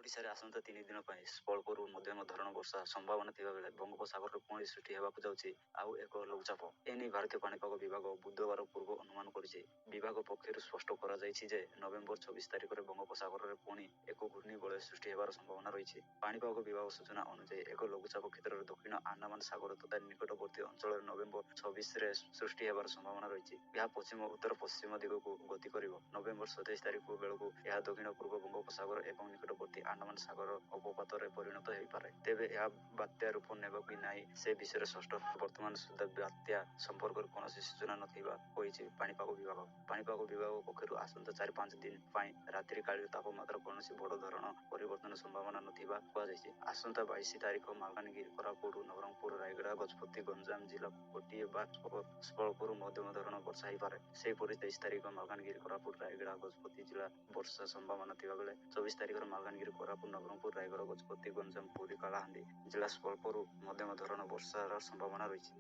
ଓଡ଼ିଶାରେ ଆସନ୍ତା 3 ଦିନ ପାଇଁ ସ୍ୱଳ୍ପରୁ ମଧ୍ୟମ ଧରଣ ବର୍ଷା ସମ୍ଭାବନା ଥିବାବେଳେ ବଙ୍ଗୋପସାଗରରେ ପୁଣି ସୃଷ୍ଟି ହେବାକୁ ଯାଉଛି ଆଉ ଏକ ଲଘୁଚାପ। ଏନେଇ ଭାରତୀୟ ପାଣିପାଗ ବିଭାଗ ବୁଧବାର ପୂର୍ବ ଅନୁମାନ କରିଛି। ବିଭାଗ ପକ୍ଷରୁ ସ୍ପଷ୍ଟ କରାଯାଇଛି ଯେ, ନଭେମ୍ବର 26 ତାରିଖରେ ବଙ୍ଗୋପସାଗରରେ ପୁଣି ଏକ ଘୂର୍ଣ୍ଣିବଳୟ ସୃଷ୍ଟି ହେବାର ସମ୍ଭାବନା ରହିଛି। ପାଣିପାଗ ବିଭାଗ ସୂଚନା ଅନୁଯାୟୀ, ଏକ ଲଘୁଚାପ କ୍ଷେତ୍ରରେ ଦକ୍ଷିଣ ଆଣ୍ଡାମାନ ସାଗର ତଥା ନିକଟବର୍ତ୍ତୀ ଅଞ୍ଚଳରେ ନଭେମ୍ବର 26ରେ ସୃଷ୍ଟି ହେବାର ସମ୍ଭାବନା ରହିଛି। ଏହା ପଶ୍ଚିମ ଉତ୍ତର ପଶ୍ଚିମ ଦିଗକୁ ଗତି କରିବ। ନଭେମ୍ବର 27 ତାରିଖ ବେଳକୁ ଏହା ଦକ୍ଷିଣ ପୂର୍ବ ବଙ୍ଗୋପସାଗର ଏବଂ ନିକଟବର୍ତ୍ତୀ ଆଣ୍ଡାମାନ ସାଗର ଅବପାତରେ ପରିଣତ ହୋଇପାରେ। ତେବେ ଏହା ବାତ୍ୟା ରୂପ ନେବ କି ନାହିଁ, ସେ ବିଷୟରେ ସ୍ପଷ୍ଟ ବର୍ତ୍ତମାନ ସୁଦ୍ଧା ବାତ୍ୟା ସମ୍ପର୍କରେ କୌଣସି ସୂଚନା ନଥିବା କହିଛି ପାଣିପାଗ ବିଭାଗ। ପାଣିପାଗ ବିଭାଗ ପକ୍ଷରୁ ଆସନ୍ତା 4-5 ଦିନ ପାଇଁ ରାତ୍ରିକାଳୀନ ତାପମାତ୍ରା କୌଣସି ବଡ଼ ଧରଣ ପରିବର୍ତ୍ତନ ସମ୍ଭାବନା ନଥିବା କୁହାଯାଇଛି। ଆସନ୍ତା 22 ତାରିଖ ମାଲକାନଗିରି, କୋରାପୁଟ, ନବରଙ୍ଗପୁର, ରାୟଗଡ଼ା, ଗଜପତି, ଗଞ୍ଜାମ ଜିଲ୍ଲା ଗୋଟିଏ ବା ସ୍ୱଳ୍ପରୁ ମଧ୍ୟମ ଧରଣ ବର୍ଷା ହୋଇପାରେ। ସେହିପରି 23 ତାରିଖ ମାଲକାନଗିରି, କୋରାପୁଟ, ରାୟଗଡ଼ା, ଗଜପତି ଜିଲ୍ଲା ବର୍ଷା ସମ୍ଭାବନା ଥିବାବେଳେ 24 ତାରିଖରେ ମାଲକାନଗିରି, କୋରାପୁଟ, ନବରଙ୍ଗପୁର, ରାୟଗଡ଼ା, ଗଜପତି, ଗଞ୍ଜାମ, ପୁରୀ, କଳାହାଣ୍ଡି ଜିଲ୍ଲା ସ୍ୱଳ୍ପରୁ ମଧ୍ୟମ ଧରଣ ବର୍ଷାର ସମ୍ଭାବନା ରହିଛି।